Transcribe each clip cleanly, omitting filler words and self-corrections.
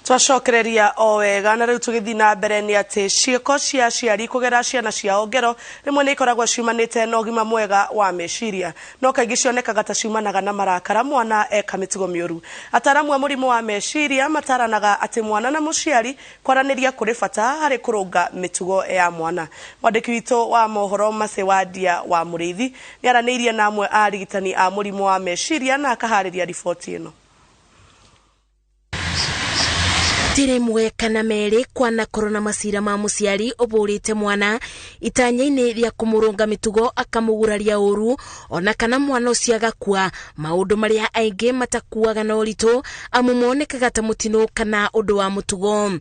Twacokereria o wega na rĩu tũgĩthiĩ na mbere nĩ atĩ ciĩko cia aciari kũgera ciana ciao ngero rĩmwe nĩ ikoragwo ciumanĩte na ũgima mwega wa meciria, no kaingĩ cionekaga ta ciumanaga na marakara mwana eka mĩtugo mĩũru. Ataaramu a mũrimũ wa meciria mataranaga atĩ mwana na mũciari kwaranĩria kũrĩ bata harĩ kũrũnga mĩtugo ya mwana. Mwandĩki witũ wa mohoro Mercy Wandia wa Mũrĩithi nĩ aranĩirie na amwe a arigitani a mũrimũ wa meciria na akaharĩria riboti ĩno. Ti rĩmwe kana merĩ kwanakorwo na macira ma mũciari ũbũrĩte mwana itanya-inĩ rĩa kũmũrũnga mĩtugo akamũguraria ũru, ona kana mwana ũcio agakua, maũndũ marĩa aingĩ matakuaga na ũritũ amu monekaga ta mũtino kana ũndũ wa mũtugo.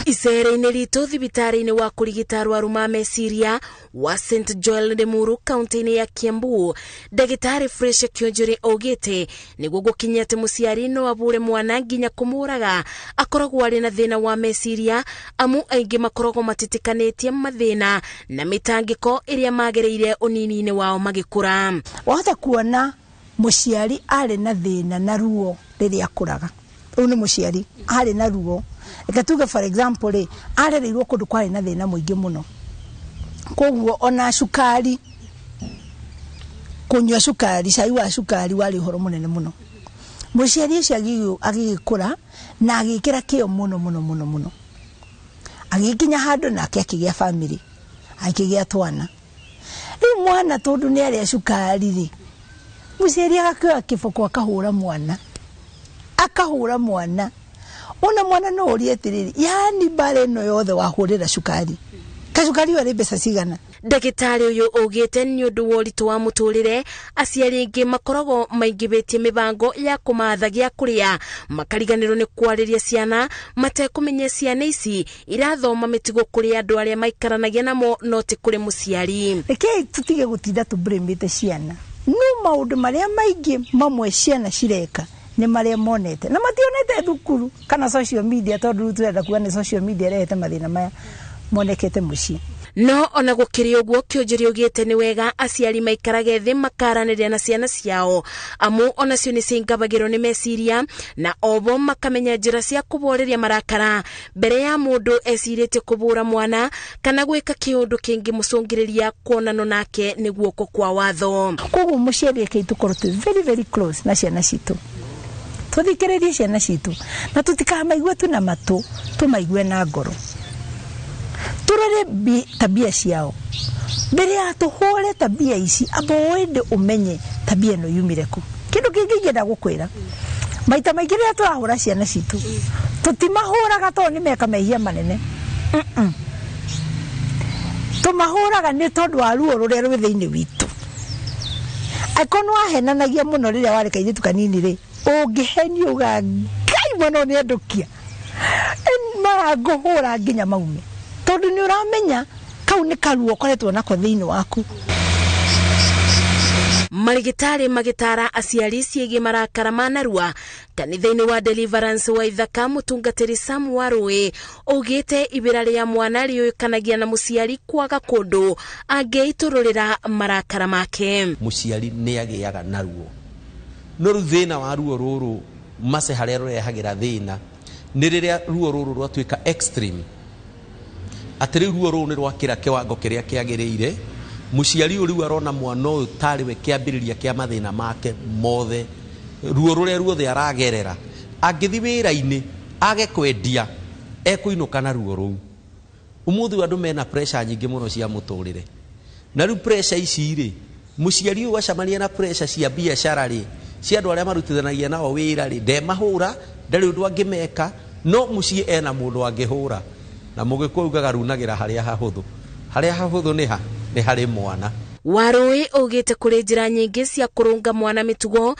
Icere-inĩ ritũ thibitarĩ-inĩ wa kũrigita arwaru ma meciria wa St Joel Limuru kaunti-inĩ ya Kiambu, ndagĩtarĩ Fresha Kionjore augĩte nĩguo gũkinya atĩ mũciari no abũre mwana nginya kũmũraga akoragwo arĩ na thĩna wa meciria, amu aingĩ makoragwo matitikanĩtie mathĩna na mĩtangĩko ĩrĩa magereire ũnini-inĩ wao magĩkũra. Wahota kuona mũciari arĩ na thĩna na ruo rĩrĩa akũraga. Ũyũ nĩ mũciari arĩ na ruo. Reke tuge for example rĩ, arereirwo kũndũ kwarĩ na thĩna mũingĩ mũno. Koguo ona cukari, kũnyua cukari, cai wa cukari warĩ ũhoro mũnene mũno. Mũciari ũcio agĩgĩkũra na agĩkĩra kĩo mũno mũno mũno mũno. Agĩkinya handũ nake akĩgĩa family, akĩgĩa twana. Rĩu mwana tondũ nĩ arĩa cukari rĩ, mũciari agakĩoya kĩboko akahũra mwana. Akahũra mwana. Ona mwana no ũrie atĩrĩrĩ, yaani mbara ĩno yothe wahũrĩra cukari. Kacukari ũyũ arĩ mbeca cigana? Ndagĩtarĩ ũyũ augĩte nĩ ũndũ wa ũritũ wa mũtũrĩre, aciari aingĩ makoragwo maingĩhĩtie mĩbango ya kũmatha gĩa kũrĩa, makariganĩrwo nĩ kwarĩria ciana matekũmenya ciana ici irathoma mĩtugo kũrĩ andũ arĩa maikaranagia namo no ti kũrĩ mũciari. Rekei tũtige gũtinda tũblamĩte ciana. No maũndũ marĩa maingĩ mamwe ciana cireka nĩ marĩa monete na mationete thukuru kana social media, tondũ rĩu tũrenda kuga nĩ social media ĩrehete mathĩna maya monekete mũciĩ. No ona gũkĩrĩ ũguo, Kĩonjore augĩte nĩ wega aciari maikarage thĩ makaranĩria na ciana ciao, amu onacio nĩ ciingabagĩrwo nĩ meciria na obo makamenya njĩra cia kũboreria marakara mbere ya mũndũ ecirĩtie kũbũra mwana kana gwĩka kĩũndũ kĩngĩmũcũngĩrĩria kuonano nake nĩ guoko kwa watho. Koguo mũciari rekei tũkorwo twĩ very very close na ciana citũ, tũthikĩrĩrie ciana citũ na tũtikamaigue tu na matũ, tũmaigue na ngoro, tũrore tabia ciao mbere ya tũhũre tabia ici, amba wende ũmenye tabia ĩno yumire kũ. Kĩndũ kĩngĩ ingĩenda gũkwĩra, maita maingĩ rĩrĩa tũrahũra ciana citũ tũtimahũraga tondũ nĩ meka mehia manene. Tũmahũraga nĩ tondũ wa ruo rũrĩa rwĩ thĩinĩ witũ. Angĩkorwo nĩ wahenanagia mũno rĩrĩa warĩ kairĩtu kanini rĩ, ũngĩhenio uga Ngai mwana ũyũ nĩendũkia, marangũhũra nginya maume, tondũ nĩ ũramenya kau nĩ karuo ũkoretwo nako thĩinĩ waku. Marigitari magĩtara aciari ciĩgiĩ marakara ma narua kanitha-inĩ wa Deliverance wa Ithaka, mũtungatĩri Sam Warũĩ augĩte ibĩra rĩa mwana rĩũĩkanagia na mũciari kwaga kũndũ angĩitũrũrĩra marakara make. Mũciari nĩ agĩaga na ruo, no rĩu thĩna wa ruo rũrũ mace harĩa rũrehagĩra thĩna nĩ rĩrĩa ruo rũrũ rwatuĩka extreme, atĩ rĩu ruo rũrũ nĩ rwakĩra kĩwango kĩrĩa kĩagĩrĩire. Mũciari ũyũ rĩu arona mwana ũyũ tarĩ we kĩambĩrĩria kĩa mathĩna make mothe, ruo rũrĩa ruothe aragerera angĩthi wĩra-inĩ age kwendia ekũinũka na ruo rũu. Ũmũthĩ ũyũ andũ mena pressure nyingĩ mũno cia mũtũrĩre, na rĩu pressure ici rĩ, mũciari ũyũ acemania na pressure cia biacara rĩ, cia andũ arĩa marutithanagia nao wĩra rĩ, ndemahũra, ndarĩ ũndũ angĩmeka, no mũciĩ ena mũndũ angĩhũra. Na mũgĩkũyũ ugaga runagĩra harĩa hahũthũ. Harĩa hahũthũ nĩ ha? Nĩ harĩ mwana. Warũĩ augĩte kũrĩ njĩra nyingĩ cia kũrũnga mwana mĩtugo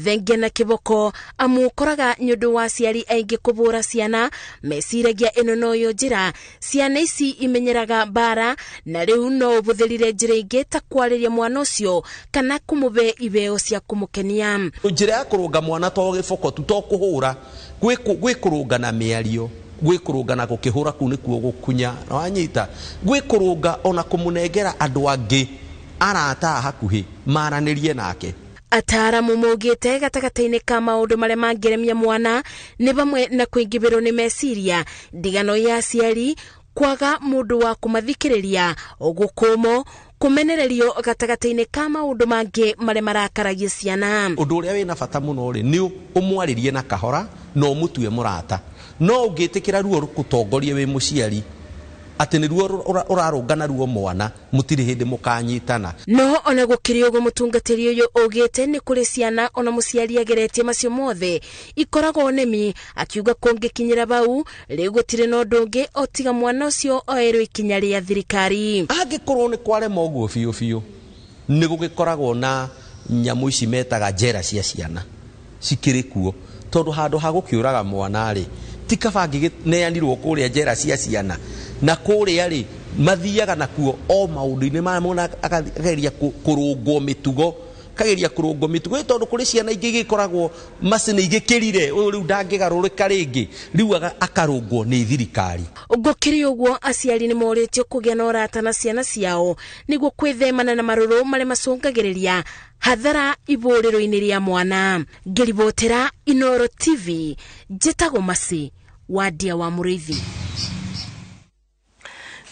thengia na kĩboko, amu ũkoraga nĩ ũndũ wa aciari aingĩ kũbũra ciana meciragia ĩno noyo njĩra ciana ici imenyeraga mbara, na rĩu no ũbũthĩrire njĩra ingĩ ta kwarĩria mwana ũcio kana kũmũbe ibeo cia kũmũkenia. Njĩra ya kũrũnga mwana to gĩboko tu, to kũhũra, gwĩ kũrũnga na mĩario, gwĩ kũrũnga na gũkĩhũra kũu nĩkuo gũkunya, na wanyita, gwĩ kũrũnga ona kũmũnengera andũ angĩ arata a hakuhĩ maranĩrie nake. Ataaramu maugĩte gatagatĩ-inĩ ka maũndũ marĩa mangĩremia mwana nĩ vamwe na kũingĩbĩrwo nĩ meciria, ndigano ya aciari, kwaga mũndũ wa kũmathikĩrĩria, gũkũmwo, kũmenererio gatagatĩ-inĩ ka maũndũ mangĩ marĩa marakaragia ciana. Ũndũ ũrĩa wĩna bata mũno rĩ nĩ ũmwarĩrie na kahora na ũmũtue mũrata. No ũngĩtĩkĩra ruo rũgũtongorie wĩ mũciari atĩ nĩ ruo ũrarũnga na ruo mwana, mũtirĩ hĩndĩ mũkanyitana. No ona gũkĩrĩ ũguo, mũtungatĩri ũyũ augĩte nĩ kũrĩ ciana ona mũciari ageretie macio mothe ikoragwo nĩmi, akiuga kũngĩkinyĩra bau rĩu gũtirĩ na ũndũ ũngĩ o tiga mwana ũcio oerwo ikinya rĩa thirikari. Angĩkorwo nĩ kwarema ũguo biũ biũ, nĩ gũgĩkoragwo na nyamũ ici metaga njera cia ciana cikĩrĩ kuo, tondũ handũ ha gũkĩũraga mwana rĩ, ti kaba angĩneanirwo kũrĩa njera cia ciana, na kũrĩa rĩ mathiaga nakuo o maũndũ-inĩ ma mwana, akageria kũrũngwo mĩtugo, kageria kũrũngwo mĩtugo, tondũ kũrĩ ciana ingĩ igĩkoragwo macini igĩkĩrire ũyũ rĩu ndangĩgarũrĩka rĩngĩ, rĩu akarũngwo nĩ thirikari. Gũkĩrĩ ũguo, aciari nĩ morĩtio kũgĩa na ũrata na ciana ciao nĩguo kwĩthemana na marũrũ marĩa macũngagĩrĩria hathara ibũrĩro-inĩ rĩa mwana. Ngĩribotera Inoro TV, njĩtagwo Masi Wadia wa Mũrĩithi.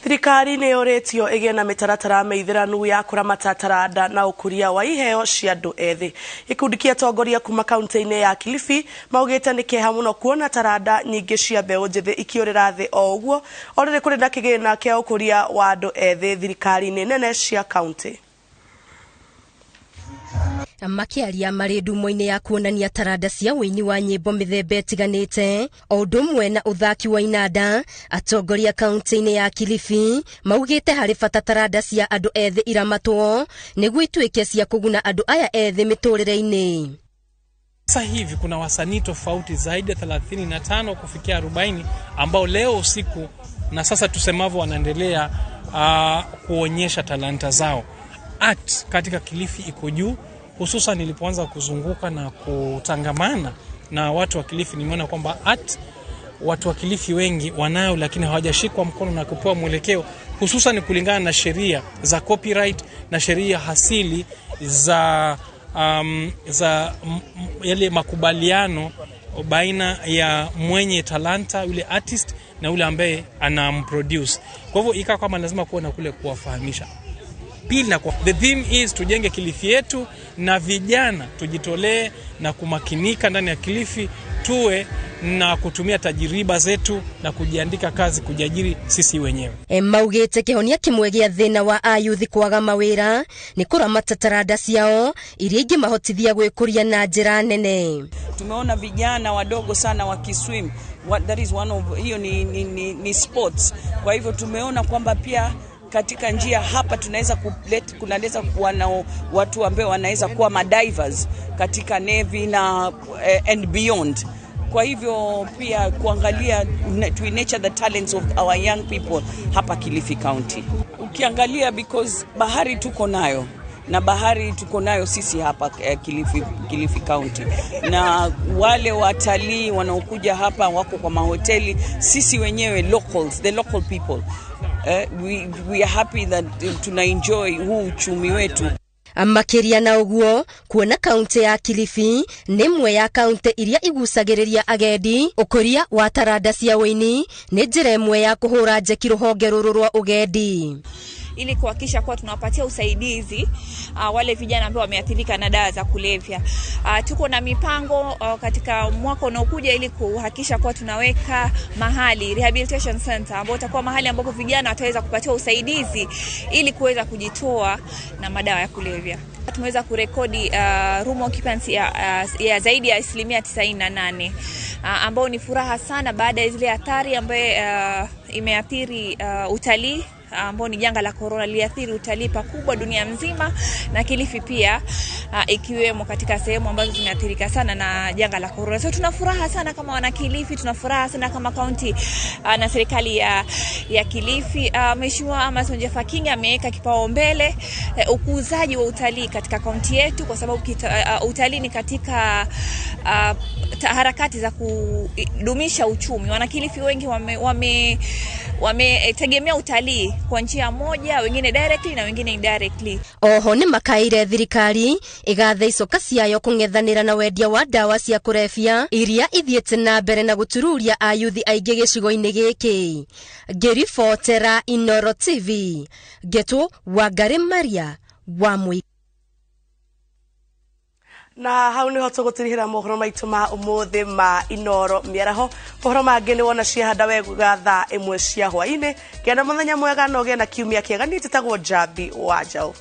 Thirikari nĩ yũrĩtio ĩgĩe na mĩtaratara mĩithĩranu ya kũramata taranda na ũkũria wa iheo cia andũ ethĩ. Gĩkundi kĩa atongoria kuma kaunti-inĩ ya Kilifi maugĩte nĩ kĩeha mũno kuona taranda nyingĩ cia mbeũ njĩthĩ ikĩũrĩra thĩ o ũguo, o rĩrĩ kũrĩ na kĩgĩna kĩa ũkũria wa andũ ethĩ thirikari-inĩ nene cia kaunti. Makĩaria marĩ ndumo-inĩ ya kuonania taranda cia ũini wa nyĩmbo mĩthemba ĩtiganĩte o ũndũ ũmwe na ũthaki wa inanda, atongoria kaunti-inĩ ya Kilifi maugĩte harĩ bata taranda cia andũ ethĩ iramatwo nĩguo ituĩke cia kũguna andũ aya ethĩ mĩtũrĩre-inĩ. Sasa hivi kuna wasanii tofauti zaidi ya 35 kufikia 40 ambao leo usiku na sasa tusemavyo wanaendelea kuonyesha talanta zao. Art katika Kilifi iko juu, hususan nilipoanza kuzunguka na kutangamana na watu wa Kilifi nimeona kwamba art watu wa Kilifi wengi wanayo, lakini hawajashikwa mkono na kupewa mwelekeo, hususan kulingana na sheria za copyright na sheria hasili za yale makubaliano baina ya mwenye talanta yule artist na yule ambaye anamproduce. Kwa hivyo ikawa kama lazima kuwa na kule kuwafahamisha. Pili, na kwa the theme is tujenge Kilifi yetu na vijana tujitolee na kumakinika ndani ya Kilifi, tuwe na kutumia tajiriba zetu na kujiandika kazi, kujiajiri sisi wenyewe. Maugĩte kĩhonia kĩmwe gĩa thĩna wa ayuthi kwaga mawĩra nĩ kũramata taranda ciao iria ingĩmahotithia gwĩkũria na njĩra nene. Tumeona vijana wadogo sana wakiswim. What, that is one of hiyo ni sports. Kwa hivyo tumeona kwamba pia katika njia hapa tunaweza kunaweza kuwa na watu ambao wanaweza kuwa madivers katika navy na and beyond. Kwa hivyo pia kuangalia to nurture the talents of our young people hapa Kilifi County. Ukiangalia because bahari tuko nayo, na bahari tuko nayo sisi hapa Kilifi County, na wale watalii wanaokuja hapa wako kwa mahoteli, sisi wenyewe locals, the local people, we are happy that tuna enjoy huu uchumi wetu. Makĩria na ũguo kuona kaunti ya Kilifi nĩ ĩmwe ya kaunti iria igucagĩrĩria agendi, ũkũria wa taranda cia ũini nĩ njĩra ĩmwe ya kũhũra njeki rũhonge rũrũ rwa ũgendi, ili kuhakikisha kuwa tunawapatia usaidizi wale vijana ambao wameathirika na dawa za kulevya. Tuko na mipango katika mwaka unaokuja ili kuhakikisha kuwa tunaweka mahali rehabilitation center ambao itakuwa mahali ambapo vijana wataweza kupatiwa usaidizi ili kuweza kujitoa na madawa ya kulevya. Tumeweza kurekodi room occupancy ya zaidi ya 98%, ambao ni furaha sana baada ya zile athari ambayo imeathiri utalii, ambao ni janga la corona liliathiri utalii pakubwa dunia mzima na Kilifi pia ikiwemo katika sehemu ambazo zimeathirika sana na janga la corona. So tuna furaha sana kama wana Kilifi, tuna furaha sana kama kaunti na serikali ya Kilifi. Mheshimiwa Amason Jeffa Kingi ameweka kipaumbele ukuzaji wa utalii katika kaunti yetu, kwa sababu utalii ni katika harakati za kudumisha uchumi. Wana Kilifi wengi wametegemea utalii kwa njia moja, wengine directly na wengine indirectly. Oho nĩ makaire thirikari Ĩgathe icoka ciayo kũng'ethanĩra na wendia wa ndawa cia kũrebia iria ithiĩte na mbere na gũtururia ayuthi aingĩ gĩcigo-inĩ gĩkĩ. Ngĩribotera Inoro TV, ngetwo Wangari Maria wa Mũi. Na hau niho tũgũtirihĩra mohoro maitũ ma ũmũthĩ ma Inoro mĩaraho. Mohoro mangĩ nĩ wona ciahanda wega thaa 1 cia hwaĩ-inĩ. Gĩa na mũthenya mwega na ũgĩe na kiumia kĩega. Niĩ njĩtagwo Njambi wa Njaũ.